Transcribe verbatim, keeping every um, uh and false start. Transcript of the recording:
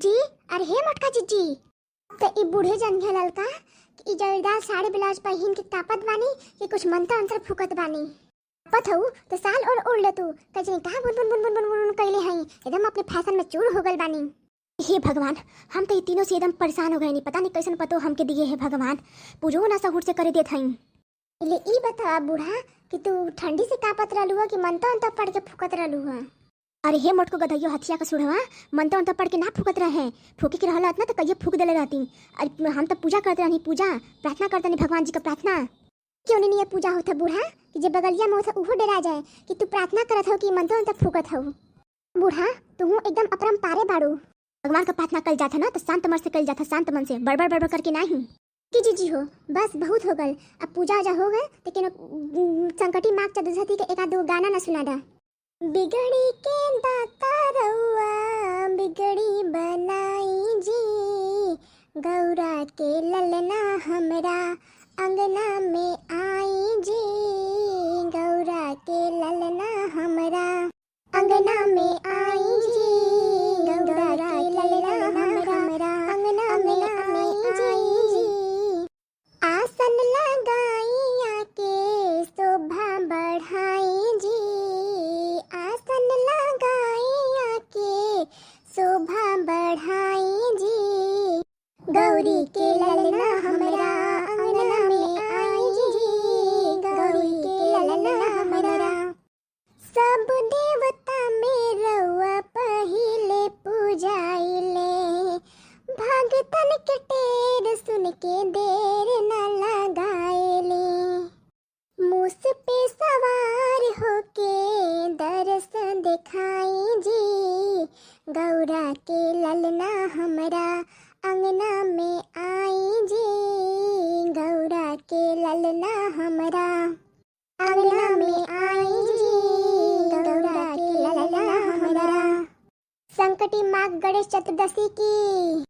जिज्जी, अरे हे मोटका जिज्जी, त ई बूढ़े जानिहे ललका कि ई जरीदार साड़ी ब्लाउज पहिन के कापत बानी कि कुछ मंत्र अंतर फूकत बानी। कापत हऊ त साल ओढ़ ओढ़ ले तू, कजनी कहाँ बुन बुन बुन बुन बुन बुन कइले हई, एकदम अपने फैशन में चूर हो गइल बानी। हे भगवान, हम त ई तीनों से एकदम परेशान हो गइनी, पता नहीं कैसन पतो हमके दिए हे भगवान, पूजो ना सहूर से करे देत हई। ले ई बतावा बूढ़ा कि तू ठंडी से कापत रहलू ह कि मंत्र अंतर पढ़ के फूकत रहलू ह? अरे हे मोटको गधइयो हथिया का सुढ़वा, मंत्र अंतर पढ़ के ना फूकत रहे, फूके के रहल रहत ना त कहिए फूक देले रहती। अरे हम त पूजा करत रहनी, पूजा प्रार्थना करत रहनी भगवान जी का प्रार्थना। क्यों नहीं ये पूजा होत है बूढ़ा कि जे बगलिया में होत है उहो डरा जाए कि तू प्रार्थना करत हो कि मंत्र अंतर फूकत हो। बूढ़ा, तू एकदम अपरंपारे बाड़ू। भगवान का प्रार्थना कल जात है ना त शांत मन से कल जात है, शांत मन से, बड़बड़ बड़बड़ करके नाही। कि जिज्जी हो, बस बहुत हो गल, अब पूजा उजा हो गए, लेकिन उम, संकटी माँ चतुर्थी के एक आध दो गाना ना सुना दा। बिगड़ी के दाता रउआ बिगड़ी बनाई जी, गौरा के ललना हमरा अंगना में आई जी, गौरा के ललना हमरा अंगना में आई जी, गौरा के ललना हमरा अंगना में आई जी। आसन सुन के देर न लगाएली। मूस पे सवार होके दरस देखाई जी, गौरा के ललना हमरा अंगना में आई जी, गौरा के ललना हमरा अंगना में आई जी, गौरा के ललना हमरा। संकटी माघ गणेश चतुर्दशी की।